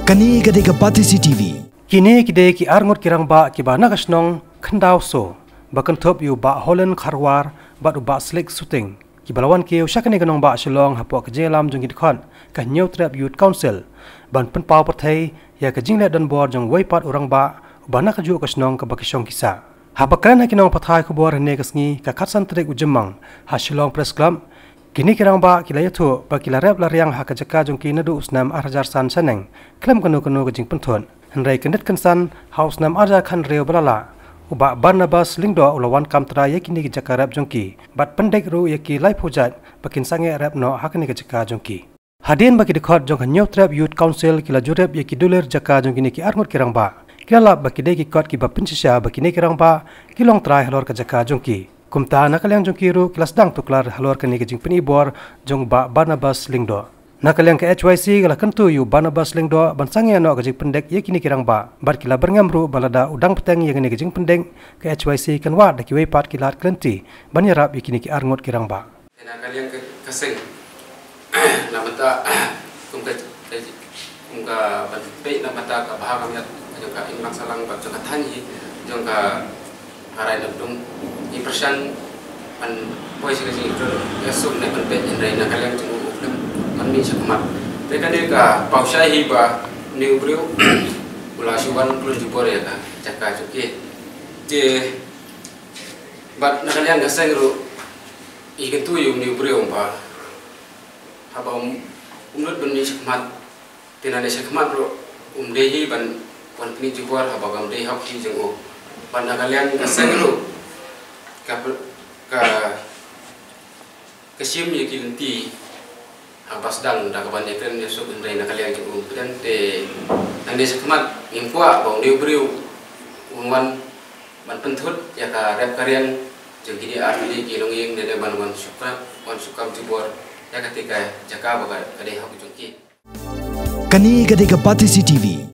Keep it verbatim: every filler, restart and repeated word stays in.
Kane ka dei ka Batesi T V. Kine ki dei ki arngut ki rangbah kiba na ka shnong Khyndawso, ba kynthup ïa u Bah Holland Kharwar bad u Bah Slick Suting, kiba la wan kiew sha kane ka nongbah Shillong hapoh ka jingïalam jong ki dkhot ka Hynñiewtrep Youth Council, ban pynpaw pyrthei ïa ka jingleh donbor jong uwei pat u rangbah uba na kajuh ka shnong kaba ki shong ki sah. Haba kren ha ki nongpathai khubor hynne ka sngi, ka khatsan tarik u Jymmang, ha Shillong Press Club, kine ki rangbah ki la ïathuh ba ki la rep la riang ha ka jaka jong ki naduh u snem ar hajar san shaneng khlem kano kano ka jingpynthut. Hynrei kyndit kynsan, ha u snem ar hajar khathynriew ba la lah, u Bah Barnabas Lyngdoh u la wan kam trai ïa kine ki jaka rep jong ki bad pyndik ruh ïa ki laiphew jait ba kin sangeh rep noh ha kane ka jaka jong ki. Hadien ba ki dkhot jong ka Hynñiewtrep Youth Council ki la jurip ïa ki dulir jaka jong kine ki arngut ki rangbah, ki la lap ba ki dei ki kot kiba pynshisha ba kine ki rangbah ki long trai halor ka jaka jong ki. Kumta na ka liang jong ki ruh ki la sdang tuklar halor kane ka jingpynibor jong u Bah Barnabas Lyngdoh. Na ka liang ka H Y C ka la kyntu ïa u Barnabas Lyngdoh ban sangeh noh ka jingpyndik ïa kine ki rangbah bad ki la byrngem ruh ba lada u dang bteng ïa kane ka jingpyndik, ka H Y C kan wad da kiwei pat ki lad ki lynti ban ïarap ïa kine ki arngut ki rangbah. Te na ka liang ka, ka seng, na bynta kum ka, ka, kum ka ban peit na bynta ka bha ka miat jong ka imlang sahlang bad jong ka thaiñ hi jong ka Harai Napdung, i pyrshang ban poi sha ka jingïatrei ïasuk ne ban peit, hynrei na ka liang jong u khlem ban mih shakhmat. Te kane ka paw shai hi ba une u briew u la shu wan klun jubor ïa ka jaka jong ki. Te bad na ka liang ka seng ruh i kyntu ïa une u briew ba haba um, um lut ban mih shakhmat, te nangne shakhmat ruh um dei hi ban wan pyni jubor haba kam dei hok hi jong u. Bad na ka liang ka seng ruh ka, ka, ka shim ïa ki lynti haba sdang da kaban ïakren ïasuk, hynrei na ka liang jong u pdeng te nangne shakhmat ngim kwah ba une u briew un wan ban pynthut ïa ka rep ka riang jong kine artylli ki longïing, ne ban wan shu kam, wan shu kam jubor ïa kata ka jaka ba ka, ka dei hok jong ki. Kane ka dei ka Batesi T V.